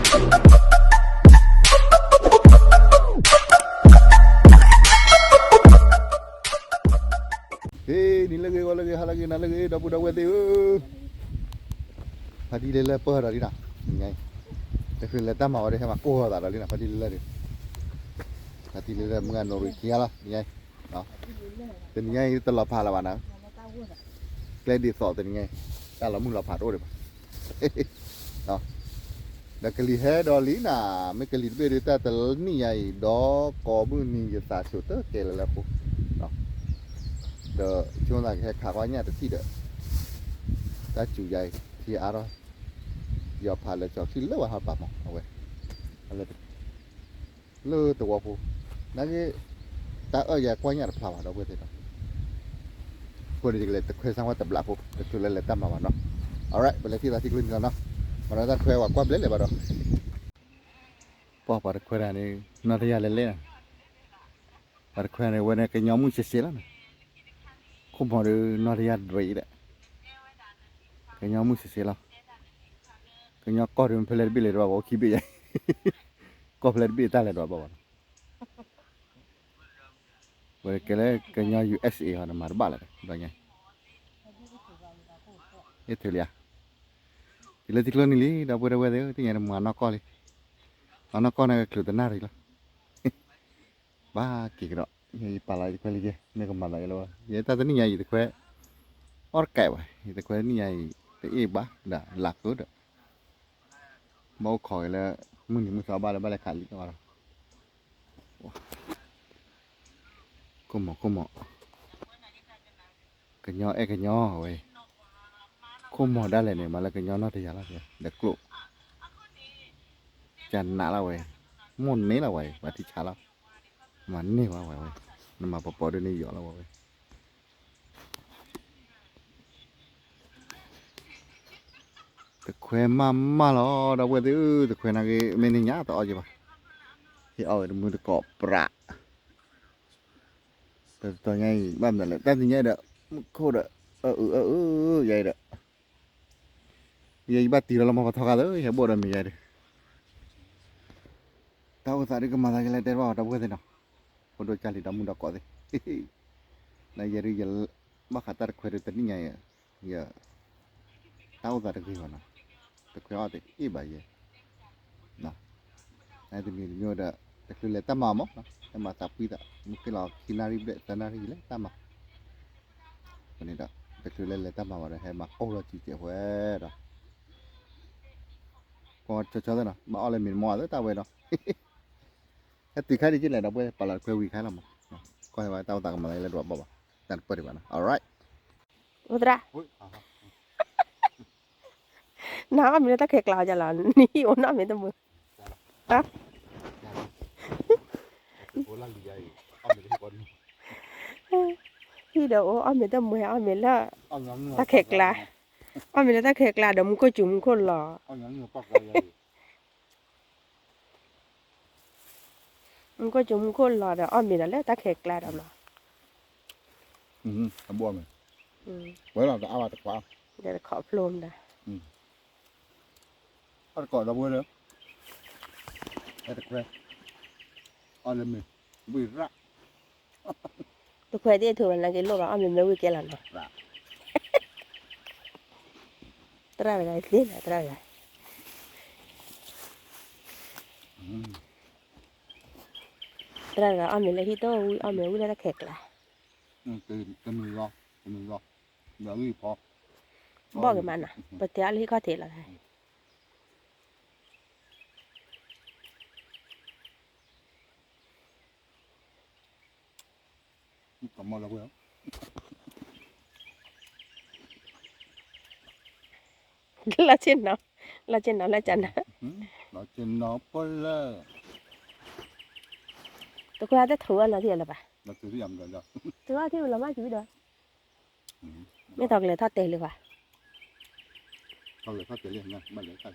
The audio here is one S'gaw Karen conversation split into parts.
ဟ့ၣ် နံၤလၢအဂ့ၤ ဂီၤလၢအဂ့ၤ ဟါလၢအဂ့ၤ နၤလၢအဂ့ၤ ဒီပုၢ်ဒီဝဲၢ်သ့ၣ်ဧၢ, ဖါတံၢ်လၢလၢပၢၢ်ဒီးလံနီၤ, တချုးလဲၤတၢ်မၤဝဲဒီး ဟဲမၤကိၢ်ဂီၤသးဒီးလံနီၤ ဖါတံၢ်လၢလၢဒီး, ဖါတံၢ်လၢလၢမုၢ်ဂၤနီၣ်ရံၣ်ခံဂၤလီၤ, တနံၤညါအံၤတလီၤဖးလၢၤဘၣ်နီၤ, ကျဲဒ်သိးတနံၤညါအံၤ တၢ်လီၤမုၢ်လီၤဖးတအိၣ်ဒံးဘၣ် ဒီးကလံၤဟဲဒီးလံနၤ, မ့ၢ်ကလံၤတဘ့ၣ်ဒီး တၢ်တနံၣ်ညါအံၤ ဒီးကိးမုၢ်နံၤယသးဆိးတၢ်ကဲလၢလၢပူၤ, ဒီးဆိသးကဟဲခးကွၢ်ညၣ်တထံၣ်ဒီး တၢ်စူၤယါအံၤ ထံအါထီၣ်, ယီၤဖးလၢကၠီၤထံၣ်လၢဝဲဟီၣ်ပာ်မး အဝဲ လၢသဝီဖိ, နာ်က့ တၢ်အၢၣ်ယၤကွၢ်ညၣ်တဖျါဘၣ် ဒီပုၢ်ဝဲၢ်သ့ၣ်နီၤ, အဃိန့ၣ် ယကလဲၤတခွဲဆၢဝဲတဘျီဖိ တချုးလၢလဲၤတၢ်မၤဘၣ်နီၤ, alright ပလဲၤထံၣ်သးထံကျိနံၤလီၤနီၤ, မၤဒီးတၢ်တခွဲဝဲကွၢ်ဘျဲၣ်လဲၤဘၣ်ဒီး, ပှၤပှၤတခွဲတဂၤန့ၣ် နီၢ်တယၢ်လဲၤလဲၤနီၤ, ပှၤတခွဲန့ၣ် ဝဲန့ၣ်ကညီမုၣ်စ့စ့လီၤနီၤ, ခိၣ်မီၤဒီးနီၢ်တယၢ်ဒွဲၣ်အံၤဒီး, ကညီမုၣ်စ့စ့လီၤ, ကညီကီၢ်ဒီးဖဲလဲၣ်တဘ့ၣ်လဲၤတဘၣ်ဘၣ် အိၣ်ခံဘ့ၣ်ယါ, ကီၢ်ဖဲလဲၣ်တဘ့ၣ်တၢ်လဲၤတဘၣ်ဘၣ်နီၤ ဝဲကဲလၢကညီ ယူႇအက်စ်အေ ဟီဒီးမၤတဘၣ်လၢၤ ဘျီညါ, ယထုးလံဧါ, ယလၢထံကျိနံၤလံ ဒီပုၢ်ဝဲၢ်သ့ၣ်ဧၢ, သ့ၣ်ညါတမၤနီၢ်ကီၢ်လံ, မၤနီၢ်ကီၢ်န့ၣ်ကချုးတနၣ်ရံၣ်လီၤ, ဘၣ်က့ၤကဒီး, ယပာ်လီၤယတခွဲလံယဲ မ့ၢ်ကမၤလီၤယဲလၢဝဲ ယဲတၢ်တနံၣ်ညါအံၤတခွဲ, အီၣ်တကဲဘၣ် ယတခွဲတနံၣ်ညါအံၤ တအ့ၣ်ဘၣ်ဒီးလၢ်ကဒီး, ဘၣ်အိၣ်ခိးက့ၤလၢ မုၢ်နံၤမုၢ်သီဘၣ်လၢဘၣ်လဲၤခးလံအီၤဒီး ခိၣ်မီၤခိၣ်မီၤ, ကညီအဲၣ်ကညီဝဲ, ခိၣ်မီၤဒၣ်လဲာ်န့ၣ် မၤလၢကညီနီၢ်တယၢ်လီၤ, ဒီးကျိၣ်, ကနးလီၤဝဲ, မိၢ်န့ၢ်လီၤဝဲ, ပှၤထံဆါလီၤ, မၤန့ၢ်ဝဲဝဲ, နမၤပီၤပီၤဒ်န့ၣ်ယီၤလီၤဝဲဝဲ တခွဲမးမးလီၤ ဒီပုၢ်ဝဲၢ်သ့ၣ်ဧၢ, တခွဲနာ်က့ မ့ၢ်န့ၣ်ညါတအီၣ်က့ၤဘၣ်, ဟ့ၣ်အီၣ်ဝဲတမုၢ်တကိးပြး, တတီၤညါအံၤ ဘၣ်မနုၤလဲၣ် တၢ်တနံၤညါအံၤဒီး မူခိၣ်ဒီး အအုအအု ယၤအံၤဒီး ယဲယဘၣ်တံၤလီၤလီၤမၤပှၤထီဃာ်သၢ ယဟဲဘိၣ်ဒီးမ့ၢ်ယၤဒီး တၢ်အိၣ်သးဒ်ကမၤသးကလဲၤတဲတဘၣ်အီၤ ဒီပုၢ်ဝဲၢ်သ့ၣ်နီၤ, ဖိဒိၣ်ကၢ်လံၤဒီးမုၢ်ဒီးကိးသ့ၣ်, နယဲဒ်ယ ဘၣ်ဃးတၢ်တခွဲဒ်တနံၣ်ညါအံၤ, ယ တၢ်အိၣ်သးတဂ့ၤဘၣ်နီၤ, တခွဲအီၣ်တအ့ၣ်ဘၣ်ယဲ, နတမံၤတမံၤဒီး တချုးလဲၤတၢ်မၤမး, ဟဲမၤသးပှံၤသး မ့ၢ်က့ၤလီၤခံနၣ်ရံၣ်ဘျဲၣ်သၢနၣ်ရံၣ်လဲၤတၢ်မၤ, န့ၣ်ဒီး တချုးလဲၤလဲၤတၢ်မၤဘၣ်ဒီး ဟဲမၤကိၢ်လီၤစုစဲးဝဲဒီး ကီၢ်ဆီဆီသ့ၣ်နီၤ ဘၣ်အီၣ်လၢမ့ၢ်တမီၤအသးတၢ်ဝဲဒီး ဟဲတုၤခါဒ်က့လဲၣ်ဒီး ပှဲၤပာ်လီၤတခွဲဝံၤခါလီၤမး, ကီၢ်ဟဲဝဲတၢ်အိၣ်သးကမၤလၢဒွးဘၣ်ဘၣ် တၢ်တပၢၢ်ဒံးဘၣ်နီၤ alright, အိၣ်သရၣ်, နအီၣ်မ့ၤလၢတၢ်ခဲကျါအီၤလီၤ နဟံၣ်အိၣ်နီၢ်မ့ၤတမုာ်, ဟံၣ်ဒီးအိၣ်အီၣ်မ့ၤတမုာ် အီၣ်မ့ၤလၢ တၢ်ခဲကျါ, အီၣ်မ့ၤလၢတၢ်ခဲကျါဒီးမူခိၣ်စူၤမူခိၣ်လီၤ မူခိၣ်စူၤမူခိၣ်လီၤဒီး အီၣ်မ့ၤဒီးလၢတၢ်ခဲကျါဒီးမး, အဘိၣ်မ့ၤ, ဝဲလီၤတအါဘၣ်တခွါ, ဒီးတခီဖျိမးဒီး, အီၣ်တကိးဒီပုၢ်ဝဲၢ်လၢ, ဟဲတခွဲ, အီၣ်လၢမ့ၤ, ဝံၣ်ရၣ် တခွဲသ့ၣ်အထူးဘၣ်နာ်က့လိၣ်ဘၣ် အီၣ်မ့ၤမ့ၢ်ဝံၣ်ကဲလီၤနီၤ, သရၣ်တဂၤသ့ၣ်နီၤ သရၣ်တဂၤ, သရၣ်တဂၤအီၣ်မ့ၤလၢဟံၣ်တအိၣ်ဝံၣ် အီၣ်မ့ၤဝံၣ်လၢတၢ်ခဲကျါ, တမုာ်လီၤ, တမုာ်လီၤ, ဘီၣ်က့ၤမးနီၤ ပတဲအီၤလၢဟံၣ်ခီၣ်ထံးလီၤ. လီၤဆ့ၣ်နီၤ, လီၤဆ့ၣ်နီၤ လၢကနၤ, တခွဲအတၢ်ထူအလီၤထံၣ်လၢၤဘၣ်, ထူအီၣ်ထံၣ်ဝဲလီၤမၢ်ကံၤဒီး, မ့ၢ်ထီၣ်ကလဲၤထီၣ်တဲာ်လံဘၣ် ဘၢလီၤ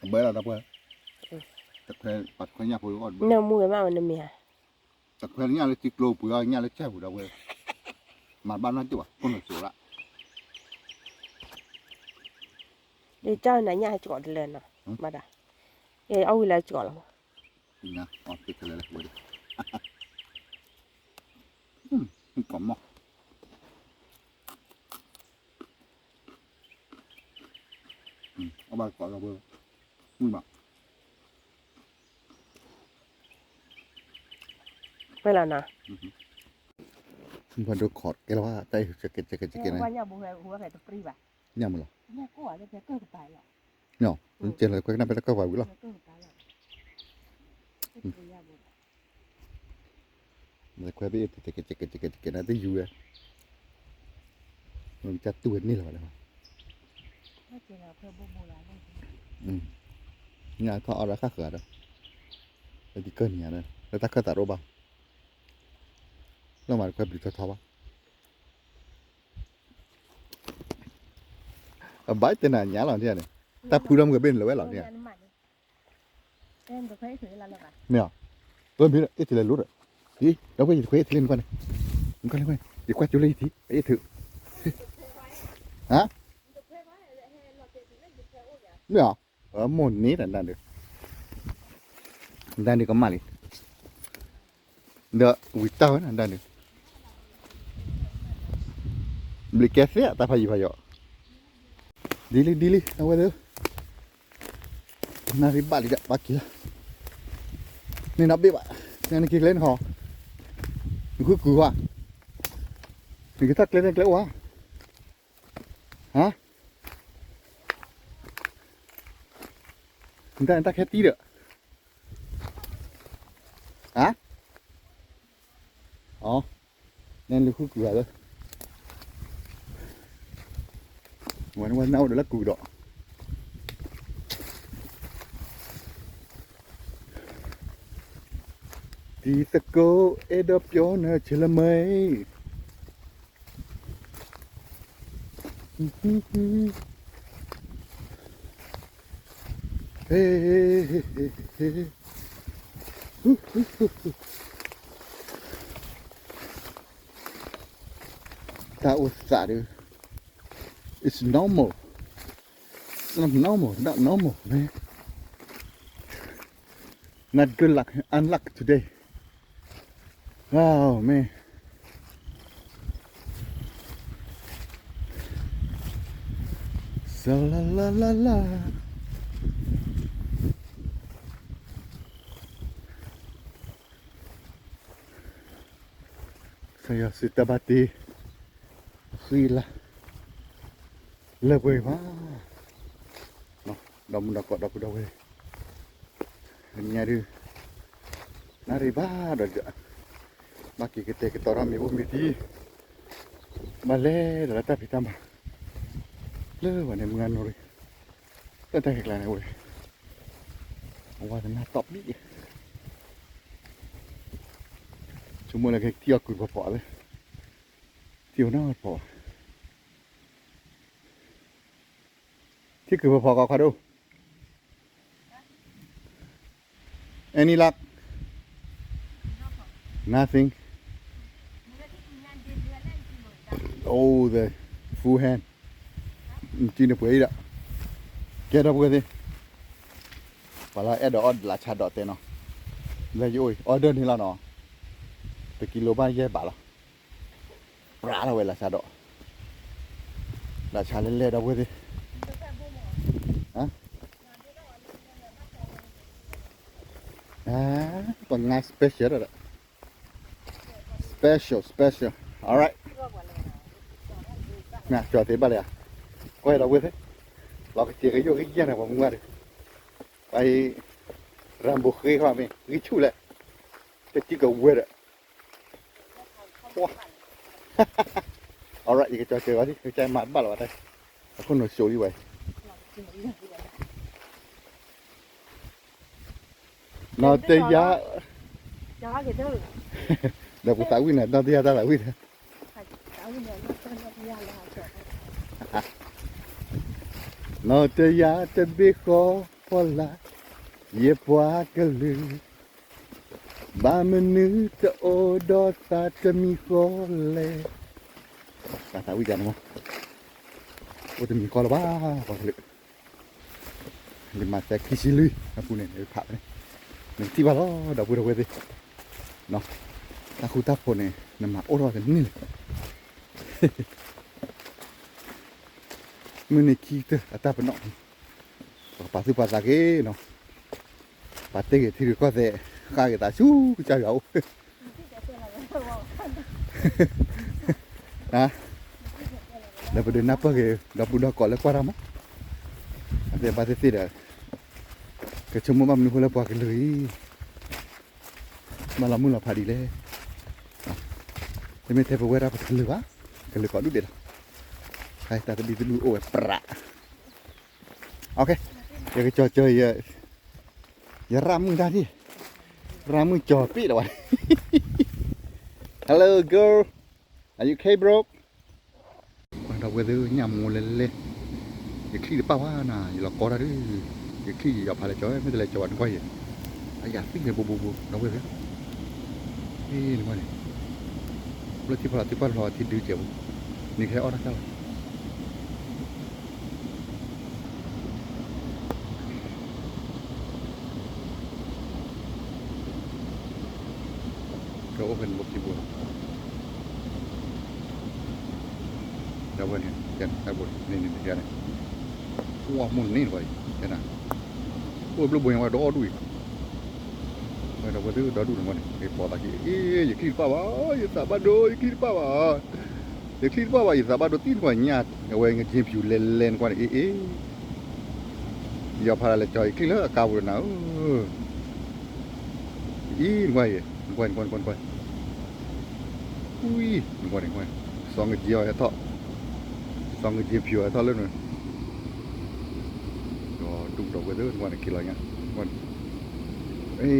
ဒီပုၢ်ဝဲၢ်, တခွဲ, ပှၤတခွဲညၣ်ဖိအီၣ်တဘၢ, နမူဂ့ၤမးဝဲနမ့ၢ်ဧါ, တခွဲညၣ်လၢထံကျိပှ့ၤအီၣ်ညၣ်လၢဆဲၣ်ပူၤဒီပုၢ်ဝဲၢ်, မၤဘၣ်နီၢ်ကၠိၣ်ဘၣ် ခိၣ်နူာ်စိးရၣ်, ယကၢ်နၤညၣ်ဟဲကီးတလၢနီၤ, မၤဒၣ်, ယအီၣ်ဝံၤလၢကီးလီၤမး, အီၣ်ဖဲကလဲၤလၢဝဲဒၣ်, ကီးမီၢ်, အီၣ်ဘၣ်ကီးလီၤဝဲ, ဝံၤမး, ဝဲလီၤနီၤ, ဘၣ်ဒိခီးကဲလီၤဘၣ်, တၢ်အံၤကဲကဲကဲကဲန့ၣ်, ညၣ်မလီၤ, ညၣ်, ကဲလီၤခွဲကနၣ်ဖဲတၢ်ကၢၢ်ပှၤဝံၤလီၤ, လဲၤခွဲဖဲအံၤတကဲကဲကဲကဲန့ၣ် တယူၤဝဲ, မ့ၢ်ကတူၢ်ဝဲန့ၣ်လီၤဘၣ်လၢ, ညၣ်ခီအီၣ်ဒီးဃၣ်ဃၢၤဒီး, လၢတကၢၢ်နံၤဧါ, လၢတၢ်ခၢၣ်သးတအိၣ်ဘၣ်, လၢမၤတခွဲဘျုးထီထီဘၣ် အဘၣ်တဲနၤညါလီၤန့ၣ်, တၢ်ဖုဒီးမုၢ်ကဘ့ၣ်န့ၣ်လၢၤဝဲလီၤန့ၣ်, မ့ၢ်, အ့ၣ်တလဲၤလိၤဒီး, ဒီးဖဲယတခွဲအ့ၣ်တလဲၤနကွၢ်န့ၣ်, နကွၢ်လၢကွၢ်, ယကွၢ်ကၠိလၢယထံး အ့ၣ်ထုး, ဟါ, မ့ၢ်, မိၢ်န့ၣ်တၢ်ဒၣ်ဒုး, ဒၣ်ဒုးကမၣ်လံ, ဒီးဝံၤတၢ်ဝဲဒၣ်ဒုး, ဘျုးကဲသ့အတၢ်ဖးယံၤဖးယီၤ, ဒ်လံဒ်လံ အဝဲသ့ၣ်, နၣ်ရံၣ်ဘၣ်လံဒီး ဘၣ်က့ၤလီၤ, န့ၣ်နီၢ်ဘ့ၣ်ဘၣ်, နက့ၤကျဲနဟီ, နဃုကုၢ်ဟီ, နကထီၣ်ကျဲန့ၣ်ကျဲအိၣ်ဧါ, ဟါ, နတၢ်ခဲတံၢ်ဒီး, ဟါ, အ, နလူၤဃုကုၢ်ဂၤလၢ, ဝဲနဝဲနအိၣ်ဒီးလၢကုၢ်ဒီး, တံၤသကိးအဲၣ်ဒိးပျီနၤဆၢလၢမဲ, တၢ်အိၣ်သးဒုး, it's normal, it's not normal, not normal, man, not good luck, unluck today, oh man. ကစၢ်ယွၤစုတၢ်ဘၣ်တ့ ဃံလၤ လၢပှဲၤဘၣ်, ဒီမုၢ်ဒီကီးဒီပုၢ်ဒီဝဲၢ်, ညါဒုး နၣ်ရံၣ်ဘၣ်ဒီး, ဘၣ်က့ၤကတဲာ်ကတီၤထီၣ်မ့ၣ်အူမ့ၢ်ထံ, ဘၣ်လဲၤဒီးလၢတၢ်ဖံးတၢ်မၤ, လၢပှၤန့ၣ်မုၢ်ဂၤနီၣ်ရံၣ်, လၢတၢ်ခဲကျါန့ၣ်ဝဲ, အဝဲသနာ်တီၢ်ပံ, ဆိကမိၣ်လၢကထံၣ်အီၤကုၢ်တဖီဖီလၢ, ထံၣ်အီၤနီတဖီ, ထံၣ်ကုၢ်ဖီဖီကီးခီဒိၣ်, Any luck? Nothing. Oh, the full hand. နကံနပှဲၤအံၤဒီး, ကဲဒီပုၢ်ဝဲၢ်သ့ၣ်, ပှၤလၢအဲၣ်ဒိးအီၣ်လၢ်ဆါဒိးတဲနီၤ, လၢယအိၣ်အံၤ order န့ၣ်လီၤနီၤ, တကံလိဘၣ်ယဲၢ်ဘးလီၤ. ပြးလီၤဝဲလၢ်ဆါဒီး, လၢ်ဆါလဲၣ်လဲၣ်ဒီပုၢ်ဝဲၢ်သ့ၣ်, ပှၤငါ special ဒီး, special special, alright, ကၠီၤသ့ဘၣ်လၢယၤ, ကွၢ်ဒီပုၢ်ဝဲၢ်သ့ၣ်, လီၤကစ့ၢ်ကယိၣ်ဂံၢ်ယဲၢ်န့ၣ် ပှၤမုၢ်ဝါဒီး, ပှၤအံၤ, ရၤဘိဃ့ဃီမ့ၢ် ဂံၢ်ဆူၣ်လဲၣ်, တစံၢ်ကဝဲၤဒီး alright ယကကၠီၤစၢၤဝဲဒၣ် ကစၢ်မၤတဘၣ်လီၤဝဲတၢ်, အခိၣ်နူာ်စိၤလံဝဲ, နီၢ်တယါ, ဒီးပသးဝံၣ်န့ၣ် နီၢ်တယါတၢ်သးဝံၣ်န့ၣ်, နီၢ်တယါတဘ့ၣ်ဃီဖီလာ်, ယပှၤကလုာ် ဘၣ်မနုၤတအိၣ်ဒီးသးတမံၤဃီလဲၣ်. သးဝံၣ်တၢ်န့ၣ်မး, အိၣ်တမံၤဃီလၢၤဘၣ်, ပှၤကလုာ်, ယမၤသဲခံဆံလွံၢ်အပူၤန့ၣ် နဖးန့ၣ် နကထံၣ်ဘၣ်လီၤ ဒီပုၢ်ဒီဝဲၢ်သ့ၣ်, တၢ်ဃူတၢ်ဖိးန့ၣ် နမၤအိၣ်ထီၣ်တန့ၢ်လၢၤ, မုၢ်နံၤခံကတၢၢ်အတၢ်ပနီၣ်, ပကပာ်သူၣ်ပာ်သးက့ၤနီၤ, ပာ်တ့ၢ်က့ၤထံရူၢ်ကီၢ်သဲး, ဃၣ်က့ၤသးဆူကစၢ်ယွၤအိၣ် ဒီးပဒုးနၢ်ပၢၢ်က့ၤ ဒီပုၢ်ဒီဝဲၢ်လၢကွၢ်တၢ်မး, အသ့ၣ်ဘၣ်သ့ၣ်သ့ၣ်ဒီး ကဆိကမိၣ်ဘၣ်မနုၤဃိလၢပှၤကလုာ်အံၤ ဘၣ်လီၤမုၢ်လီၤဖးဒ်လဲၣ်, တမ့ၢ်ထဲပဝဲဒၣ်ပကလုာ်ဘၣ်, ကလုာ်ကိးဒူၣ်ဒဲးလီၤ, တၢ်သဘံၣ်သဘုၣ်အိၣ်ဝဲပြး, ယကကၠီၤကၠီၤ ယရၣ်မုၣ်တၢ်ထံၣ်, ရၣ်မုၣ်ကၠီၤပ့ၣ်လီၤဝဲ, Hello girl, are you okay bro? ဒီပုၢ်ဝဲၢ်သ့ၣ် ညၣ်မိၢ်လဲလဲ, ယချံၣ်တပၣ်ဘၣ်နၤ ယလီၤကီတၢ်ဒုး, ယချံၣ်ယယီၤဖးလဲၤကၠီၤ မ့ၢ်တလဲၤကၠီၤဘၣ်နကွၢ်ယဲ, အယၤသံၣ်န့ၣ်ဘိဘိဘိ ဒီပုၢ်ဝဲၢ်သ့ၣ်, နကွၢ်န့ၣ်, လၢထံဖီလာ်သံကွၢ်တဖျီထံဒုကဲးဘိ, နကဟဲအီၣ်တၢ်ကၢ်လီၤ ကအိၣ်ဖဲန့ၣ်ဘိခံဘိလီၤ, ဒီပုၢ်ဝဲၢ်န့ၣ် ကဲန့ၣ် တၢ်ဘိန့ၣ်န့ၣ်န့ၣ်န့ၣ်, အိၣ်မူန့ၣ်နကွၢ်အံၤ, ကဲနၤ, အိၣ်ဘျိဘိညါဝဲဒီဒူၣ်အံၤ, ဒီပုၢ်ဝဲၢ်သ့ၣ်ဒီဒူၣ်န့ၣ်ကွၢ်န့ၣ် ကဲပိာ်သးခံ, အ့ ယချံၣ်တပၣ်ဘၣ် ယသးဘၣ်ဒိ ယချံၣ်တပၣ်ဘၣ် ယချံၣ်တပၣ်ဘၣ် ယသးဘၣ်ဒိတံၢ်နကွၢ်ညၣ်, အဝဲငကၠ့ဖၠူလဲလဲနကွၢ်န့ၣ် အ့ အ့, ယီၤဖးဒၣ်လဲၤကၠီၤယချံၣ်လၢအကါပူၤနၤဧၢ, အံၤနကွၢ်ယဲ, နကွၢ် နကွၢ် နကွၢ်, အံၤ နကွၢ်န့ၣ်ကွၢ်, စီၤငကၠ့အီၤဟဲထီၣ်, စီၤငကၠ့ဖၠူဟဲထီၣ်လၢန ဒီဒူၣ်ဒီပုၢ်ဝဲၢ်သ့ၣ် နကွၢ်န့ၣ်က့ၤလီၤညါ, အ့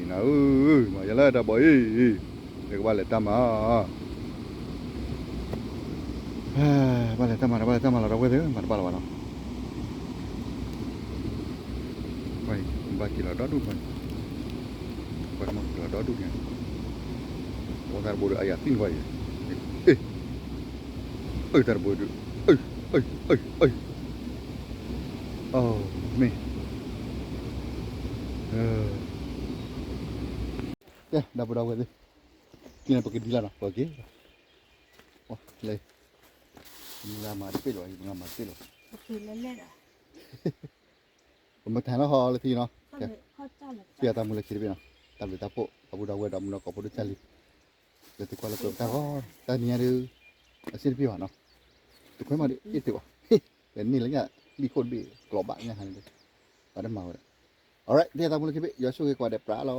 နၤဧၢ, မၤယၤလၢတၢ်ဘီအံၤ, နကဘၣ်လဲၤတၢ်မၤ ဘၣ်လဲၤတၢ်မၤ ဘၣ်လဲၤတၢ်မၤလီၤ ဒီပုၢ်ဝဲၢ်သ့ၣ် မၤတဘၣ်လၢၤဘၣ်နီၤ, ဘၣ်က့ၤလီၤဒီဒူၣ်န့ၣ်, က့ၤလီၤဒီဒူၣ်န့ၣ်, အိၣ်တၢ်တဘိဒီးအယၤသံၣ်နကွၢ်ယဲ, အ့ အၢ တၢ်တဘိဒီး, အၢ အၢ အၢ အၢ မ့ၢ်, ကဲ ဒီပုၢ်ဒီဝဲၢ်သ့ၣ်, ကဲန့ၣ်ပကဒံလီၤနီၤ ပက့ၤ, လဲၤ, မုၢ်ဂၤမၤတပ့ၢ်လီၤ မုၢ်ဂၤမၤတပ့ၢ်လီၤ, ပမ့ၢ်ထဲလီၤဟီလၢထံနီၤ, ကဲ, ပျဲတၢ်မူလၢခံတဘ့ၣ်နီၤ, တၢ်ဘျုးတၢ်ဖှိၣ် ဒီပုၢ်ဒီဝဲၢ်ဒီးမုၢ်နီၤကိးဖိဒိၣ်ကၢ်လံ, လဲၤသုကွၢ်လၢပျဲတၢ်ဂီၤ, တၢ်နံၤညါဒီး, အဆ့ၣ်တပ့ၢ်ဘၣ်နီၤ, တခွဲမးဒီး အ့ၣ်တ့ၢ်ဘၣ်, လဲၤန့ၢ်လၢညၣ်, လံၣ်ခိၣ်တဘ့ၣ်ကျိးဘၣ်ညၣ်ဟါန့ၣ်, ပှၤတမၤဝဲဒၣ်, alright ပျဲတၢ်မူလၢခံဘ့ၣ် ယွၤဆိၣ်ဂ့ၤကွၢ်ဒဲးပြးလီၤ.